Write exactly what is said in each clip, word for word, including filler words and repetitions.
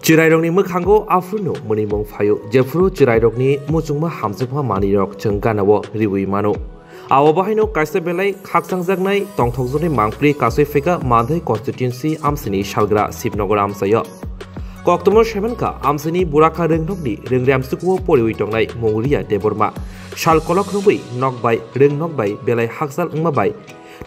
Chwrairokni mwkhango aphuru no mwnwi mung phaio, jephuru chwrairokni muchungma hamjakma manwirok chwng ganao riwi mano. Abo bahaino kaisa belai khakchangjaknai tongthokjaknai mangpli kasui phika Mandai constituency amchini salgra Shibnagar amchaio. Koktwma saimankha amchini Burakha Rwngnokni Rwngriyamsukuo poriwi tongnai Mungriya Debbarma. Sal kolok rwngwi nok bai rwngnok bai belai hakchal wngma bai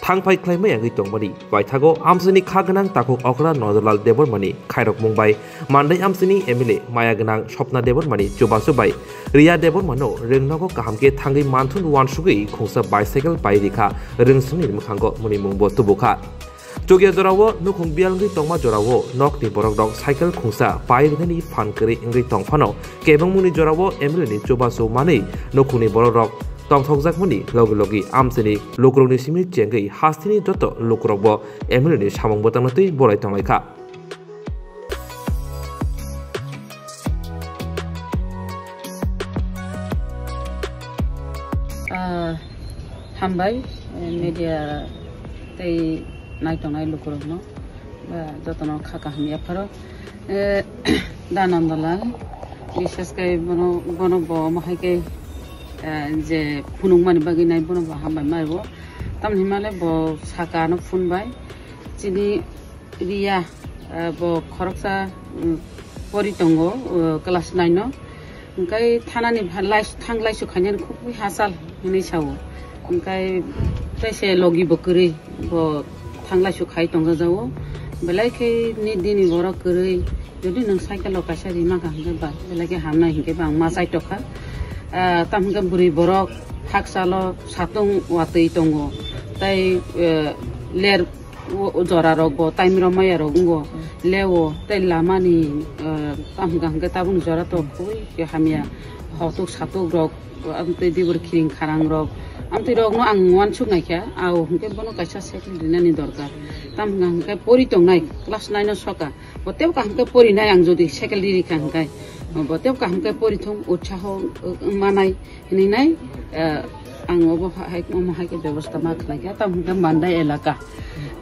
thangphai khlaimaya wngwi tongmani. Paithago amchini kha gwnang takhuk okra Nodolal Debbarmani khairokmung bai Mandai amchini M L A maya gwnang Swapna Debbarmani chubachu bai Riya Debbarmano rwngnogo kaham khe thangwi manthun uansugwi khungsa bicycle pai rikha rwngsongni mwkhango mwnwimungbo tubukha. Chukya jorao nukhung biyal wngwi tongma jorao nokni borokrok cycle khungsa pai rinani phan kwrwi wngwi tongphano kebengmungni jorao M L A ni chubachu manwi nukhungni borokrok tongthokjakmani logi logi amchini lukurokni simi chengwi hasteni joto lukurokbo M L A ni samung bwtangno twi borai tonglaikha. Ah, hambai, eh, media tei naitongnai lukurokno, ba jotono kha kaham yapharo. Eh, Da Nandalal, bishes khe bono, bono bo omo hai khe, eh, je phunukmani bagwi nai bono bo hambai maibo. Tamni himale bo saka ano phunbai. Chini Riya, eh, bo khoroksa, mm, pori tongo, eh, class nine o. Hwnkhe thanani pha-, lais-, thang laisu khainani khubui hachal hwnwi sao. Hwnkhe tei se logi bo kwrwi, bo thang laisu khai tongjago. Belai khe ni dini borok kwrwi, jodi nwng cycle o kaisa rimaka hwnkhe ba, belai khe hamnai hwnkhe ba ang ma chaitokha. Ah, tamo hwnkhe bwrwi borok hakchalo satung watwi tongo. Tei, eh, ler O, o jora rok bo time rok maya rok wngo, lewo tei lama ni, eh, tamo hwnkha hwnkhe tabuk ni jora to khubui khe hamya, hotuk satuk rok, amtwi dibor khiring kharang rok, amtwi rok no ang uansuk nai kha, ao hwnkhe bono kaisa cycle rinani dorkar, tamo hwnkha hwnkhe pori tongnai class nine o soka, bo tebo kaham khe pori nai ang jodi cycle riri kha hwnkhe, bo tebo kaham khe pori thung utsaho, eh, manai. Hinwi nai, eh, ang obo hai, omo hai khe bebosta ma khlai kha, tamo hwnkhe Mandai elaka.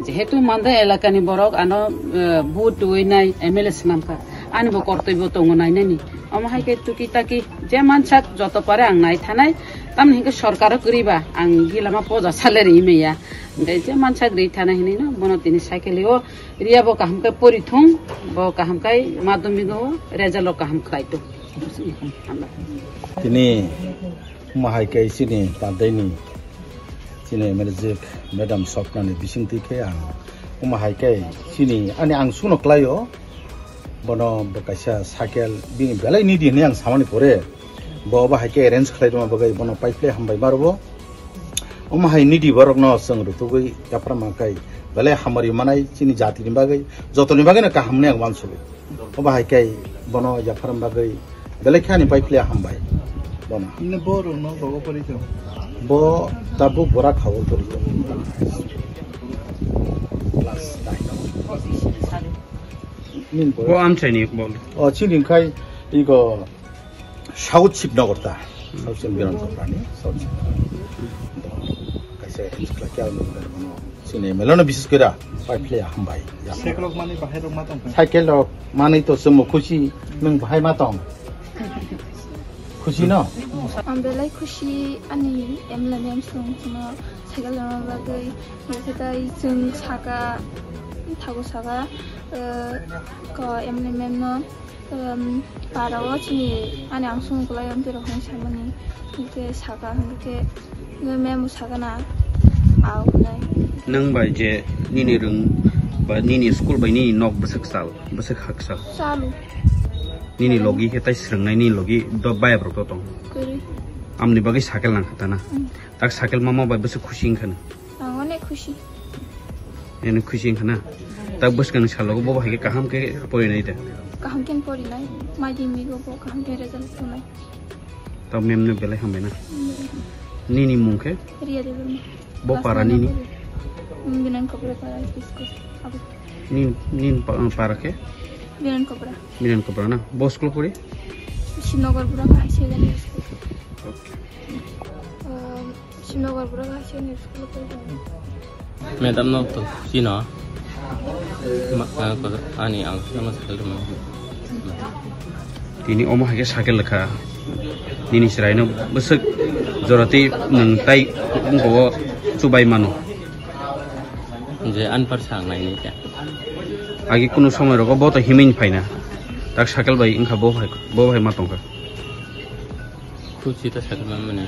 Jehetu Mandai elaka ni borok ano, eh, vote twiwi nai M L A swnam kha, ani bo kortoi bo tongo nainani. Omo hai khe tuki taki je mansak joto pare ang nai thanai, tamni hwnkhe sorkar o kwrwi ba ang gilama poja salary maya. Hwnkhe je mansak ri thanai hinwi no bono tini cycle o Riya bo kaham khe pori thung, bo kaham khe madhyamik o result o kaham khlai thung. Tini omo hai khe chini Pandaini chini M L A jwk Madam Swapna ni bisingtwi khe ang omo hai khe chini ani ang suno khlai o, bono bo kaisa cycle bini belai nidi hinwi ang samani pore bo obo hai khe arrange khlai rwma bagwi bono paiphle hambai ma rwo. Omo hai nidi borokno chwng rutugwi yapharma khai belai hamari manai chini jatini bagwi, jotoni bagwino kaham hwnwi ang uansugo. Obo hai khe bono yapharma bagwi belai khe ani paiphle hambai bono. Nini bo rwngno bobo pori tong? Bo tabuk bora khao pori tong. Class nine. Nini bo. Bo amchaini bo. O chini khai iko South Shibnagar ta. South Shibnagar ni, South Shibnagar. Kaisa arrange khlai khe ang nukha bono. Chini M L A no bises kora paiphle hambai. Cycle rok manwi bahai rok ma tong kha? Cycle rok manwi to chwngbo khusi, nwng bahai ma tong? Khusi no? Ang belai khusi ani M L A ma'am song chwngno cycle rwna bagwi. Nokhe tai chwng saka, thago saka, eh, ko M L A ma'am no. Ehm, para o chini ani ang sung kulai amtwi rok hwn samani, hwnkhe saka hwnkhe, hwnkhe memo saka na, au hwnai. Nwng bai je nini rwng ba nini school bai nini nok bwswk chal, bwswk hakchal? Chalu. Nini logi khe tai swrwngnai, nini logi do bayap rok do tong? Kwrwi. Amni bagwi cycle nang kha ta na? Mm. Tak cycle mama bai bwswk khusi wngkha na? Ang onek khusi. Eno khusi wngkha na? Tak bwskangni salogo bobo hai khe kaham khe porinai da? Kaham khe porinai. Mai di migo bo kaham khe result tongnai. Tak mem no belai hambai na? Mm. Nini mung khe? Riya Debbarma. Bo para nini? Binan Kopra para school. Abo. Nin, nin pa-, para khe? Binan Kopra. Binan Kopra na? Bo school pori? Shibnagar Burakha Higher Secondary School. Okay. Um, Shibnagar Burakha Higher Secondary School pori. Madam no to sino. Ma, ah, ko, ani ang sama sekali ma. Tini omo hai khe cycle kha. Nini chwraino bwswk joratwi nwng tai wngkha o chubai mano. Je anpar sang nai ni kya. Agi kunu somoi rogo bo to himwi phaina. Tak cycle bai wngkha bo hai, bo hai ma tongkha. Kuchi ta cycle ma mane.